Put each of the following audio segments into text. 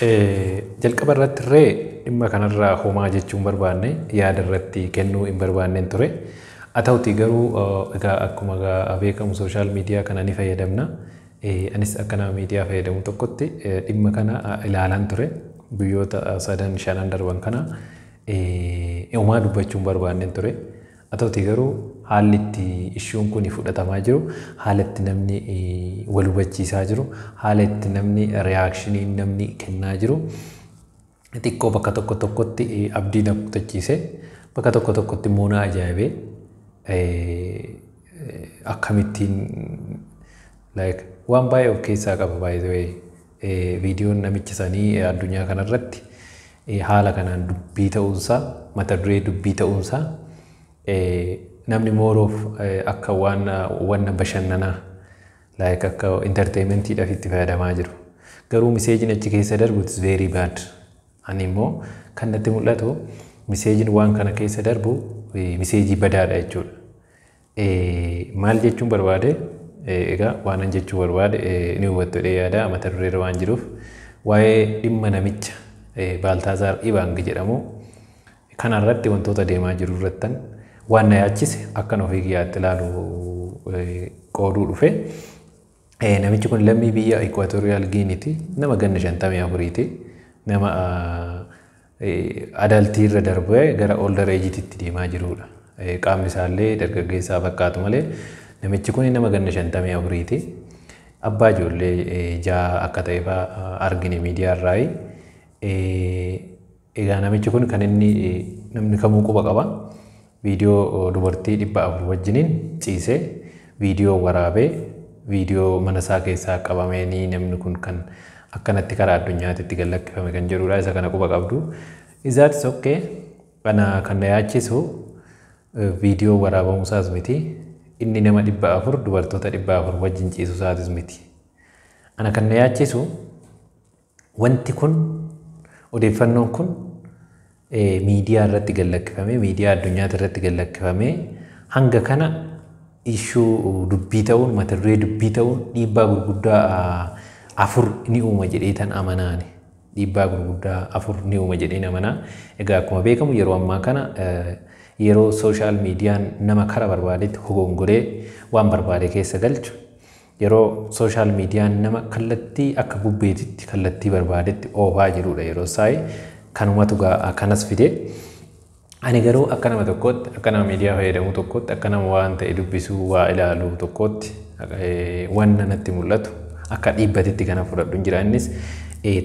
Jalqaba irratti illee dhimma kanarraa homaa jechuun barbaanne, yaada irratti kennuu hin barbaanneen ture. Haa ta'uti garuu egaa akkuma beekamu social media kana ni fayyadamna. Anis akka nama miidiyaa fayyadamu tokkotti dhimma kana ilaalaan ture. Guyyoota sadan shanan darban kana homaa dubbachuu hin barbaanneen ture. Haa ta'uti garuu haalli itti issueun kun fudhatamaa jiru, haala itti namni wal hubachiisaa jiru, haala itti namni reactionii namni kennaa jiru xiqqoo bakka tokko tokkotti abdii na kutachiise, bakka tokko tokkotti immoo na ajaa'ibee, akkamittiin like waan baay'ee of keessaa qaba. By the way, viidiyoon namicha sanii addunyaa kanarratti haala kanaan dubbii ta'uunsaa, mata duree dubbii ta'uunsaa, namni mooroof akka waan wanna bashannanaa, like akka entertainmentiidhaaf itti fayyadamaa jiru. Garuu messageiin achi keessa darbu it's very bad. Ani immoo kan natti mul'atu messageiin waan kana keessa darbu messageii badaadha jechuudha. Maal jechuun barbaade? Egaa waan an jechuu barbaade ni hubattu jedhee yaada, mata dureerra waan jiruuf waa'ee dhimma namicha Baaltaazaar Ibaang jedhamu kanarratti wantoota deemaa jiru irrattan waan na yaachise akkan ofii kiyyaatti ilaalu qooduu dhufe. Namichi kun lammii biyya Equatorial Guineeti. Nama ganna 54ti. Nama adultii irra darbee gara older ageiitti deemaa jirudha. Qaamni isaallee dargaggeessaa fakkaatu malee namichi kun nama ganna 54ti. Abbaa ijoollee ja'a akka ta'e fa'aa argine miidiyaa irraayi. Egaa namichi kun kan inni namni kamuu quba qaba. Viidiyoo dubartii 400 wajjiniin ciisee, viidiyoo waraabee, viidiyoo mana isaa keessaa qabameenii namni kun kan akkanatti karaa addunyaatti gad lakkifame kan jedhudha. Isa kana quba qabdu. Isaatis okay. Kana kan na yaachisu viidiyoo waraabamuu isaas miti. Inni nama 400, dubartoota 400 wajjin ciisu isaatis miti. Ana kan na yaachisu wanti kun, odeeffannoon kun miidiyaa irratti gad lakkifamee, miidiyaa addunyaa irratti gad lakkifamee, hanga kana issue dubbii ta'uun, mata duree dubbii ta'uun dhiibbaa gurguddaa afur ni uuma jedhee tan amanaani. Dhiibbaa gurguddaa afur ni uuma jedheen amanaa. Egaa akkuma beekamu yeroo ammaa kana yeroo social mediaan nama kara barbaadetti hogongoree waan barbaade keessa galchu, yeroo social mediaan nama kallattii akka bubbeetitti kallattii barbaadetti oofaa jirudha yeroo saayii kanumatu kanas fide. Ani garuu akka nama tokkootti, akka nama miidiyaa fayyadamu tokkootti, akka nama waan ta'e dubbisuu, waa ilaalu tokkootti, wanna natti mul'atu akka dhiibbatitti kana fudhadhu hin jira. Innis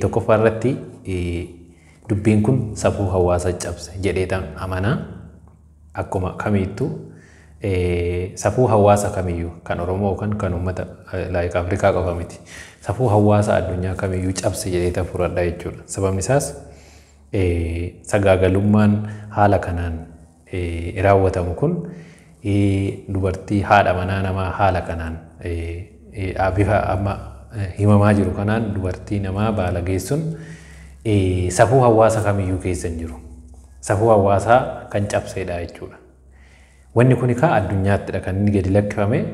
tokkoffaa irratti dubbiin kun safuu hawaasa cabse jedheetan amanaa. Akkuma kamiittuu safuu hawaasa kamiyyuu, kan Oromoo kan uummata like Afrikaa qofa miti. Safuu hawaasa addunyaa kamiyyuu cabse jedheetan fudhadha jechuudha. Sababni isaas sagaagalummaan haala kanaan raawwatamu kun, dubartii haadha manaa namaa haala kanaan bifa amma himamaa jiru kanaan dubartii namaa baala geessuun safuu hawaasa kamiyyuu keessa hin jiru. Safuu hawaasaa kan cabsedha jechuudha. Wanni kun kaa addunyaattidha kan inni gadi lakkifame.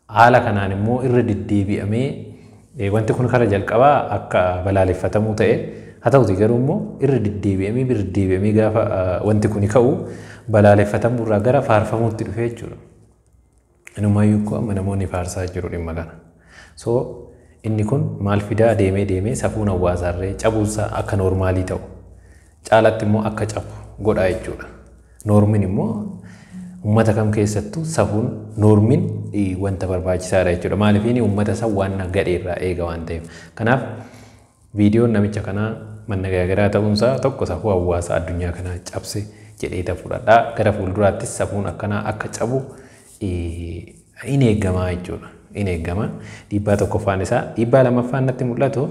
Haala kanaan immoo irra deddeebi'amee wanti kun kara jalqabaa akka balaaleffatamuu ta'e, haa ta'uti garuu immoo irra deddeebi'amee gaafa wanti kun ka'u balaaleffatamuu irraa gara faarfamuutti dhufe jechuudha. Inumaayyuu koo amma namoonni faarsaa jiru dhimma kana. So inni kun maal fidaa? Deemee deemee safuun hawaasaarree cabuunsaa akka normalii ta'u, caalatti immoo akka cabu godha jechuudha. Normiin immoo uummata kam keessattuu safuun, normiin wanta barbaachisaadha jechuudha. Maaliif? Inni uummata san waan gadheerraa eega waan ta'eef. Kanaaf viidiyoon namicha kanaa mannagaagaraa ta'uunsaa tokko safuu hawaasa addunyaa kanaa cabse jedhee fudhadhaa. Gara fuulduraattis safuun akkanaa akka cabu in eeggamaa jechuudha. In eeggama. Dhiibbaa tokkoffaan isaa. Dhiibbaa lammaffaan natti mul'atu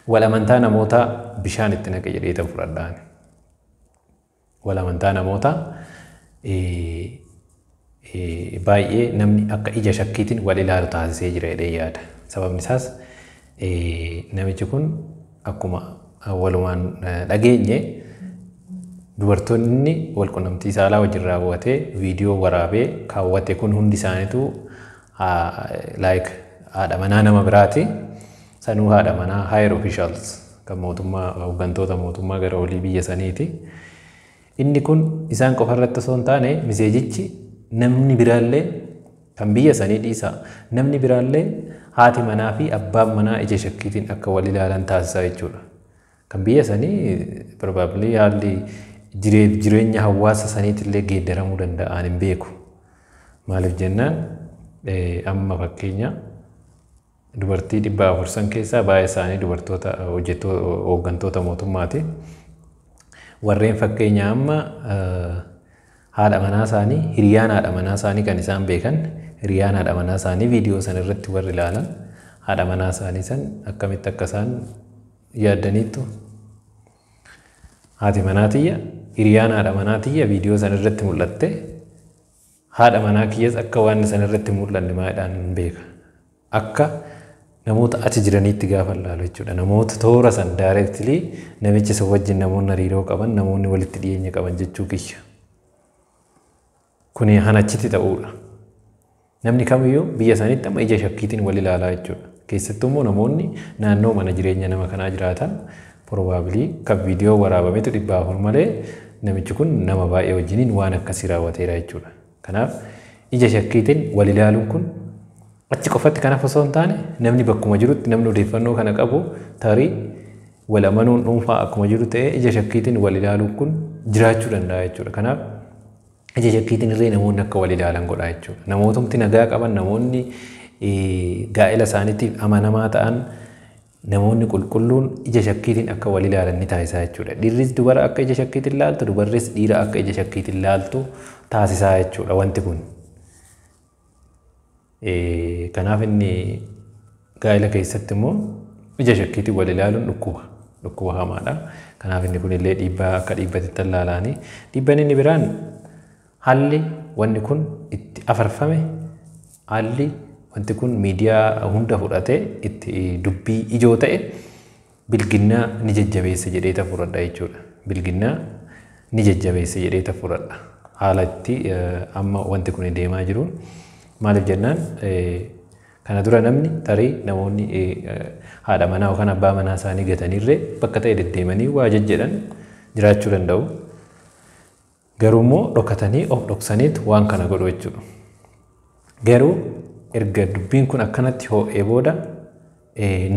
wal amantaa namoota bishaan itti naqe jedhee fudhadhaan. Wal amantaa namoota baay'ee namni akka ija shakkiitiin wal ilaalu taasisee jira jedhee yaada. Sababni isaas namichi kun akkuma walumaan dhageenye dubartoonni wal qunnamtii saalaa wajjin raawwatee viidiyoo waraabee kaawwate kun hundi isaaniitu like haadha manaa nama biraati. Sanuu haadha manaa higher officials kan mootummaa, hooggantoota mootummaa gara olii biyya saniiti. Inni kun isaan qofa irratti osoo hin taane, messageichi namni biraallee kan biyya sanii dhiisa. Namni biraallee haati manaa fi abbaan manaa ija shakkiitiin akka wal ilaalan taasisaa jechuudha. Kan biyya sanii probably haalli jireenya hawaasa saniitillee geeddaramuu danda'an hin beeku. Maaliif jennaan, amma fakkeenya dubartii 400 san keessaa baay'ee isaanii dubartoota hojjettoota hooggantoota mootummaati. Warreen fakkeenya amma haadha manaa isaanii, hiriyaan haadha manaa isaanii kan isaan beekan, hiriyaan haadha manaa isaanii viidiyoo san irratti warri ilaalan haadha manaa isaanii san akkamitti akka isaan yaaddaniittu, haati manaa tiyya, hiriyaan haadha manaa tiyya viidiyoo san irratti mul'atte, haadha manaa kiyyas akka waan san irratti mul'anne maadhaan hin beeka. Akka namoota achi jiraniitti gaafa ilaalu jechuudha. Namoota toora san directly namicha isa wajjin namoonni hariiroo qaban, namoonni walitti dhiyeenya qaban jechuu kiyya. Kuni hanachitti ta'uudha. Namni kamiyyuu biyya sanitti amma ija shakkiitiin wal ilaalaa jechuudha. Keessattuu immoo namoonni naannoo mana jireenya nama kanaa jiraatan probably kan viidiyoo waraabametu 400 malee namichi kun nama baay'ee wajjiniin waan akkasii raawwateera jechuudha. Kanaaf ija shakkiitiin wal ilaaluun kun achi qofatti kanaaf osoo hin taane, namni bakkuma jirutti namni odeeffannoo kana qabu tarii wal amanuun dhuunfaa akkuma jiru ta'ee, ija shakkiitiin wal ilaaluun kun jiraachuu danda'a jechuudha. Kanaaf ija shakkiitiin illee namoonni akka wal ilaalan godha jechuudha. Namootumti nagaa qaban, namoonni gaa'ela isaaniitiif amanamaa ta'an, namoonni qulqulluun ija shakkiitiin akka wal ilaalan ni taasisaa jechuudha. Dhiirris dubara akka ija shakkiitiin ilaaltu, dubarris dhiira akka ija shakkiitiin ilaaltu taasisaa jechuudha wanti kun. Kanaaf inni gaa'ela keessatti immoo ija shakkiitiin wal ilaaluun dhukkuba. Dhukkuba hamaadha. Kanaaf inni kunillee dhiibbaa akka dhiibbatti ilaalaanii. Dhiibbaan inni biraan haalli wanni kun itti afarfame, haalli wanti kun miidiyaa hunda fudhatee itti dubbii ijoo ta'e bilginnaa ni jajjabeessa jedhee fudhadha jechuudha. Bilginnaa ni jajjabeessa jedhee fudhadha. Haala itti amma wanti kun deemaa jiruun, maaliif jennaan, kana dura namni tarii namoonni haadha manaa yookaan abbaa manaa isaanii gataniirree bakka ta'e deddeemanii waa jejjedhan jiraachuu danda'u. Garuu immoo dhokatanii of dhoksaniit waan kana godhu jechuudha. Garuu erga dubbiin kun akkanatti ho'ee booda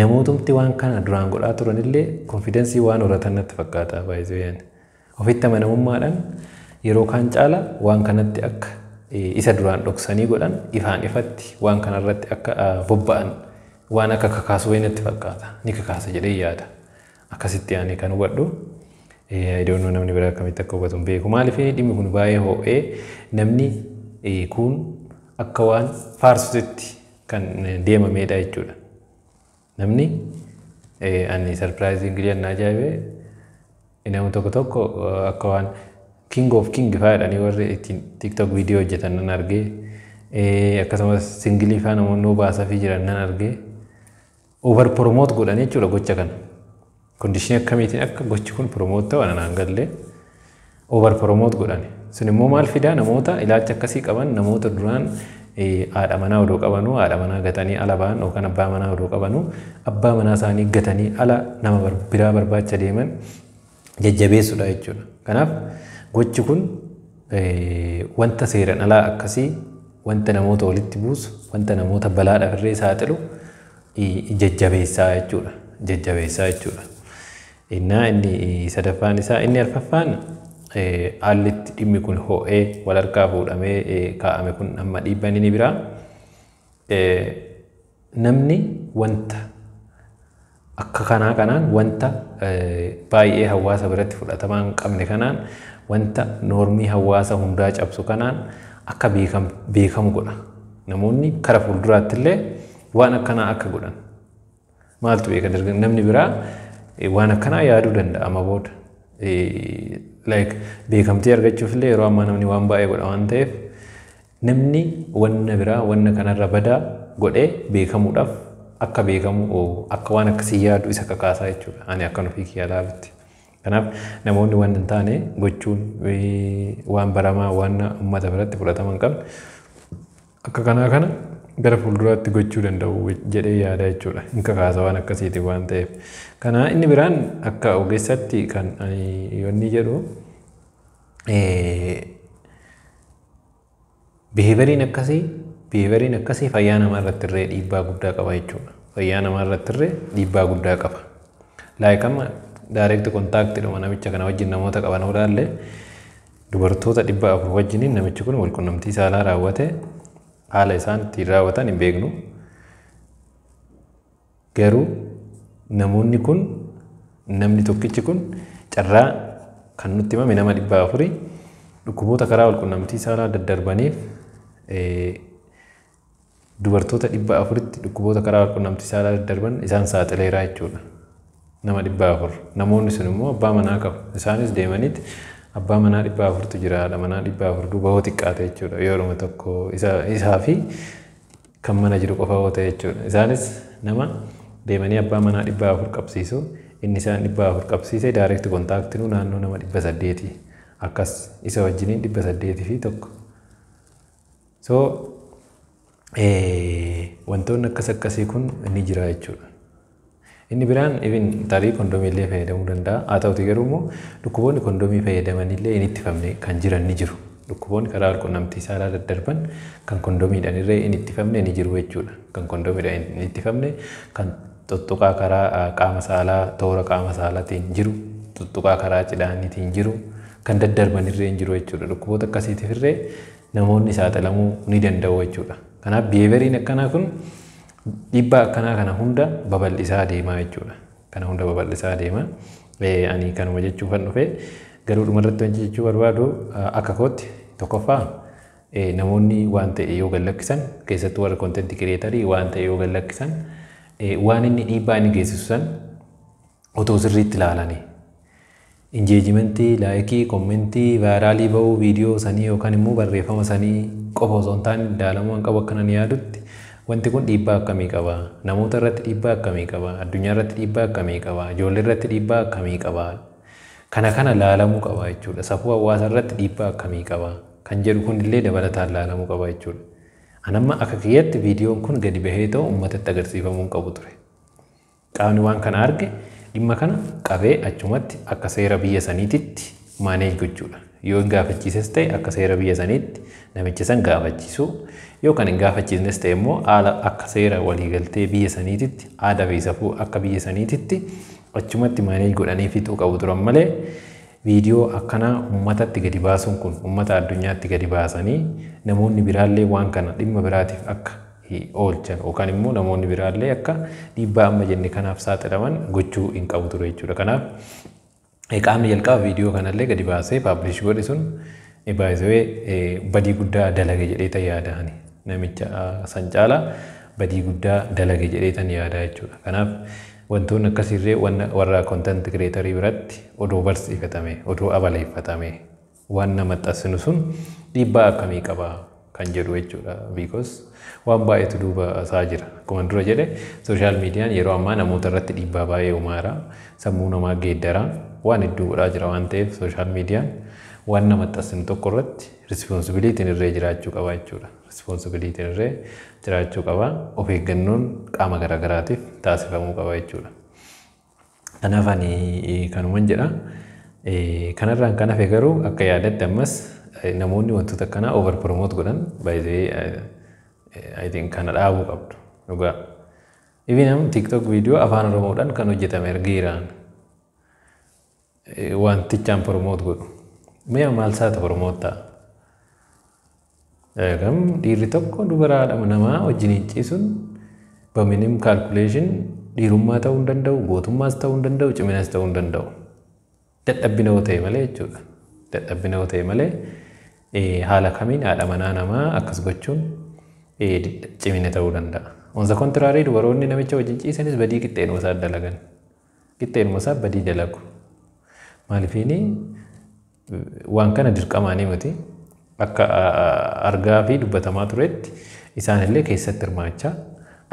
namootumti waan kana duraan godhaa turanillee confidence waan horatan natti fakkaata baay'ee. Ofitti amanamummaadhaan yeroo kaan caala waan kanatti akka isa duraan dhoksanii godhan ifaan ifatti waan kanarratti akka bobba'an waan akka kakaasu wayii natti fakkaata. Ni kakaasa jedhee yaada. Akkasitti ani kan hubadhu. Idoonoo namni biraa akkamitti akka hubatu hin beeku. Maaliif, dhimmi kun baay'ee ho'ee namni kun akka waan faarsutti kan deemamedha jechuudha. Namni ani surprisingly na ajaa'ibee namni tokko tokko akka waan king of king fa'aa jedhanii warri ittiin TikTok viidiyoo hojjetan nan argee, akkasumas single fa'aa namoonni baasafii jiran nan argee, over promote godhan jechuudha gocha kana. Condition akkamiitiin akka gochi kun promote ta'u anaan gallee over promote godhan. Sun immoo maal fidaa? Namoota ilaalcha akkasii qaban, namoota duraan haadha manaa odoo qabanuu haadha manaa gatanii ala ba'an yookaan abbaa manaa odoo qabanuu abbaa manaa isaanii gatanii ala nama biraa barbaacha deeman jajjabeessuudha jechuudha. Kanaaf gochi kun wanta seeraan alaa akkasii, wanta namoota walitti buusu, wanta namoota balaadhaaf irree saaxilu jajjabeessaa jechuudha. Jajjabeessaa jechuudha. Innaa inni sadaffaan isaa, inni arfaffaan haalli itti dhimmi kun ho'ee wal harkaa fuudhamee kaa'ame kun amma dhiibbaan inni biraa namni wanta akka kanaa kanaan, wanta baay'ee hawaasa biratti fudhatamaa hin qabne kanaan, wanta norm hawaasa hundaa cabsu kanaan akka beekamu godha. Namoonni kara fuulduraatti illee waan akkanaa akka godhan. Maaltu beeka, namni biraa waan akkanaa yaaduu danda'a amma booda. Like beekamtii argachuuf illee yeroo ammaa namni waan baay'ee godha waan ta'eef, namni wanna biraa wanna kanarra badaa godhee beekamuudhaaf akka beekamu akka waan akkasii yaadu isa kakaasaa jechuudha. Ani akkan ofii kiyya ilaalutti. Kanaaf namoonni waan hin taane gochuun waan baramaa, waan uummata biratti fudhatama hin qabne akka kanaa kana gara fuulduraatti gochuu danda'u jedhee yaada jechuudha. Hin kakaasa waan akkasiiti waan ta'eef. Kana inni biraan akka ogeessatti kan ani yoonni jedhu, behavioriin akkasii fayyaa namaa irratti illee dhiibbaa guddaa qaba jechuudha. Fayyaa namaa irratti illee dhiibbaa guddaa qaba. Like amma direct contactiidhuma namicha kana wajjin namoota qaban ilaalle, dubartoota 400 wajjiniin namichi kun walqunnamtii saalaa raawwate. Haala isaan ittiin raawwatan hin beeknu. Garuu namoonni kun, namni tokkichi kun, carraa kan nutti himame nama 400 dhukkuboota karaa walqunnamtii saalaa daddarbaniif, dubartoota 400tti dhukkuboota karaa walqunnamtii saalaa daddarban isaan saaxileeraa jechuudha. Nama 400. Namoonni sun immoo abbaa manaa qabu. Isaanis deemanitti abbaa manaa 400tu jira. Haadha manaa 400 duuba hoo xiqqaate jechuudha. Yeroo tokko isaa fi kan mana jiru qofa hoo ta'e jechuudha. Isaanis nama deemanii abbaa manaa 400 qabsiisu. Inni isaan 400 qabsiise direct contactinuu naannoo nama 800. Akkas isa wajjiniin 801. So wantoonni akkas akkasii kun ni jira jechuudha. Inni biraan even tarii kondomii illee fayyadamuu danda'a. Haa ta'uti garuu immoo dhukkuboonni kondomii fayyadamanillee hin ittifamne kan jiran ni jiru. Dhukkuboonni karaa walqunnamtii saalaa daddarban kan kondomiidhaan illee hin ittifamne ni jiru jechuudha. Kan kondomiidhaan hin ittifamne, kan tuttuqaa karaa qaama saalaa, toora qaama saalaatiin jiru, tuttuqaa karaa cidhaaniitiin jiru, kan daddarban illee hin jiru jechuudha. Dhukkuboota akkasiitiif illee namoonni saaxilamuu ni danda'u jechuudha. Kanaaf behavioriin akkanaa kun dhiibbaa akkanaa kana hunda babal'isaa deemaa jechuudha. Kana hunda babal'isaa deema. Ani kanuma jechuufan dhufe. Garuu dhumarratti wanti jechuu barbaadu, akka kootti tokkoffaa, namoonni waan ta'e yoo gad lakkisan, keessattuu warra content creatorii, waan ta'e yoo gad lakkisan, waan inni dhiibbaa inni geessisu san otoo sirriitti ilaalanii. Engagementii, likeii, commentii, viralii ba'uu viidiyoo sanii yookaan immoo barreeffama sanii qofa osoo hin taane, ilaalamuu waan qabu akkanan yaadutti, wanti kun dhiibbaa akkamii qaba? Namoota irratti dhiibbaa akkamii qaba? Addunyaa irratti dhiibbaa akkamii qaba? Ijoollee irratti dhiibbaa akkamii qaba? Kana kana laalamuu qaba jechuudha. Safuu hawaasa irratti dhiibbaa akkamii qaba? Kan jedhu kun illee dabalataan laalamuu qaba jechuudha. Anamma akka kiyyatti viidiyoon kun gadi bahee ta'u uummatatti agarsiifamuu hin qabu ture. Qaamni waan kana arge dhimma kana qabee achumatti akka seera biyya saniititti manage gochuudha. Yoo hin gaafachiises ta'e akka seera biyya saniitti namicha san gaafachiisuu, yoo kan hin gaafachiisnes ta'e immoo haala akka seera waliigaltee biyya saniititti, aadaa fi safuu akka biyya saniititti achumatti manage godhanii fixuu qabu turan malee, viidiyoo akkanaa uummatatti gadi baasuun kun, uummata addunyaatti gadi baasanii, namoonni biraallee waan kana dhimma biraatiif akka oolchan yookaan immoo namoonni biraallee akka dhiibbaa amma jenne kanaaf saaxilaman gochuu hin qabu ture jechuudha. Kanaaf qaamni jalqaba viidiyoo kanallee gadi baasee publish godhe sun baay'isee badii guddaa dalage jedhee tan yaada'ani. Namicha san caalaa badii guddaa dalage jedhee tan yaada jechuudha. Kanaaf wantoonni akkasiirree warra content creatorii biratti odoo barsiifatame, odoo abaleeffatame, waan nama maxxansinu sun dhiibbaa akkamii qaba kan jedhu jechuudha. Because waan baay'eetu duuba isaa jira. Akkuma dura jedhe, social mediaan yeroo ammaa namoota irratti dhiibbaa baay'ee uumaa, sammuu namaa geeddaraa, waan hedduu godhaa jira waan ta'eef, social mediaan waan nama maxxansinu tokko irratti responsibilityn irree jiraachuu qaba jechuudha. Responsibilityn irree jiraachuu qaba. Of eeggannoon qaama garaagaraatiif taasifamuu qaba jechuudha. Kanaaf ani kanuman jedha. Kanarraan kan hafe garuu akka yaadatti ammas namoonni wantoota akkanaa over promote godhan baay'ee, I think, kana dhaabuu qabdu dhugaa. Even am TikTok viidiyoo afaan Oromoodhaan kan hojjetame argeeraan wantichaan promote godhu. Mi'a maal isaatu promote ta'a? Gam dhiirri tokko dubara haadha namaa wajjin ciisuun በምንም calculation dhiirummaa ta'uu hin danda'u, gootummaas ta'uu hin danda'u, ciminas ta'uu hin danda'u. Dadhabbina yoo ta'e malee jechuudha. Dadhabbina yoo ta'e malee haala kamiin haadha manaa namaa akkas gochuun cimina ta'uu danda'a? On the contrary, dubaroonni namicha wajjin ciisanis badii qixxeenuma isaa dalagan. Qixxeenuma isaa badii dalagu. Maaliifiini waan kana dirqamaanii miti, akka argaa fi dubbatamaa turetti isaanillee keessatti hirmaachaa,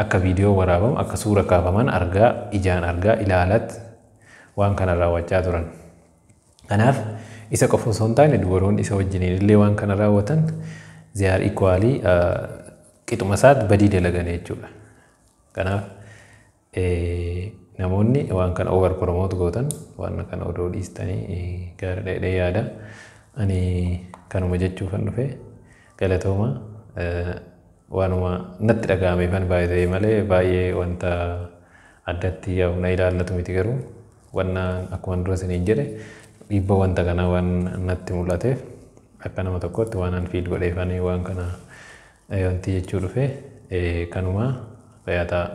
akka viidiyoo waraabamu, akka suura kaafaman argaa, ijaan argaa, ilaalatti waan kana raawwachaa turan. Kanaaf isa qofa osoo hin taane, dubaroonni isa wajjiniin illee waan kana raawwatan they are equally Qixuma isaatti badii dalagan jechuudha. Kanaaf namoonni waan kana over promote gootan waan kana odoo dhiistanii gaariidha jedhee yaada. Ani kanuma jechuufan dhufe. Galatooma. Waanuma natti dhaga'ameefan baay'ee malee baay'ee wanta addatti yaa'u na ilaallatu miti, garuu wanna akkuma dura isiniin jedhe dhiibba wanta kanaa waan natti mul'ateef akka nama tokkotti waan an feel godheefanii waan kana wanti jechuu dhufe. Kanuma fayyaa ta'a.